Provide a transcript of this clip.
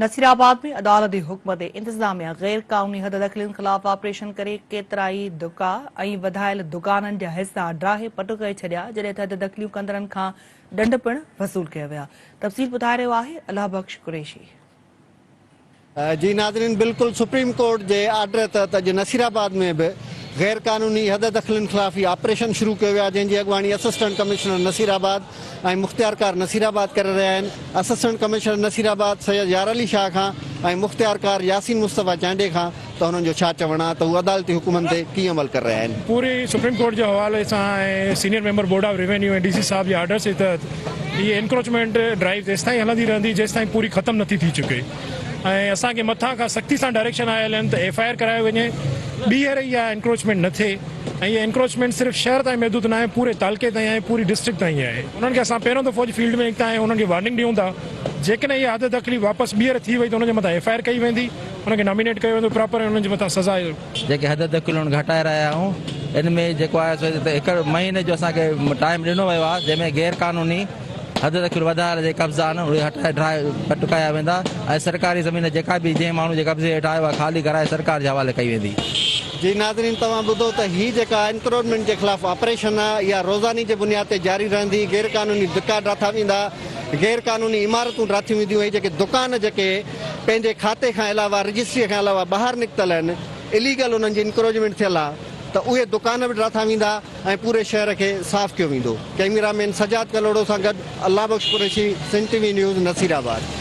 نصيرآباد ۾ عدالتي حڪم تي انتظاميا غير قانوني حد دخلين خلاف آپريشن ڪري ڪيترائي دڪا ۽ وڌايل دڪانن جا حصا ڊاهي پٽ ڪري ڇڏيا جڏهن ته حد دخليون ڪندڙن کان ڏنڊ پڻ وصول ڪيا ويا تفصيل ٻڌائي رهيو آهي الله بخش قريشي. جي ناظرين بلڪل سپريم ڪورٽ جي آرڊر تحت اڄ نصيرآباد ۾ به غير قانوني حد دخلين خلاف هي آپريشن شروع ڪيو ويو آهي جنهن جي اڳواڻي اسسٽنٽ ڪمشنر نصيرآباد ۽ مختيارڪار نصيرآباد ڪري رهيا آهن اسسٽنٽ ڪمشنر نصيرآباد سيد يار علي شاهه کان ۽ مختيارڪار ياسين مصطفيٰ چانڊيي کان ته هنن جو ڇا چوڻ آهي ته هو عدالتي حڪمن تي ڪيئن عمل ڪري رهيا آهن. پوري سپريم ڪورٽ جي حوالي سان ۽ senior member board of revenue ۽ D C صاحب جي آرڊرس جي تحت هي انڪروچمينٽ ڊرائيو تيستائين هلندي رهندي جيستائين پوري ختم نٿي ٿي چڪي ۽ اسان کي مٿان کان سختي سان ڊائريڪشن آيل آهن ته ايف I R ڪرايو وڃي ٻيهر اها انڪروچمينٽ نه ٿئي ۽ اها انڪروچمينٽ صرف شهر تائين محدود ناهي پوري تعلقي تائين آهي پوري ڊسٽرڪٽ تائين آهي انهن کي اسان پهريون دفعو اڄ فيلڊ ۾ نڪتا آهيون انهن کي وارننگ ڏيون ٿا جيڪڏهن اها حد دخلي واپس ٻيهر ٿي وئي ته انهن جي مٿان ايف I R ڪئي ويندي انهن کي نامينيٽ ڪيو ويندو پراپر ۽ انهن جي مٿان سزا جيڪي حد دخليون گهٽائي رهيا آهيون ان ۾ جيڪو آهي سو هڪ مهيني جو اسان کي ٽائيم ڏنو ويو آهي جنهن ۾ غير قانوني حد دخل وڌايل جيڪي قبضا آهن اهي هٽائي ڊاهي پٽ ڪيا ويندا ۽ سرڪاري زمين جيڪا به جنهن ماڻهو جي قبضي هيٺ آهي اها خالي ڪرائي سرڪار جي حوالي ڪئي ويندي. جي ناظرين توهان ٻڌو ته هي جيڪا انڪروچمينٽ جي خلاف آپريشن آهي اها روزاني جي بنياد تي جاري رهندي غير قانوني دڪا ڊاٿا ويندا غير قانوني عمارتون ڊاٿيون وينديون هي جيڪي دڪان جيڪي پنهنجي کاتي کان علاوه رجسٽري کان علاوه ٻاهر نڪتل آهن اليگل انهن جي انڪروچمينٽ ٿيل آهي ته اهي دڪان به ڊاٿا ويندا ۽ پوري شهر کي صاف ڪيو ويندو. ڪئميرا مين سجاد ڪلهوڙو سان گڏ Allah Bakhsh Qureshi, Sindh T V news, Nasirabad.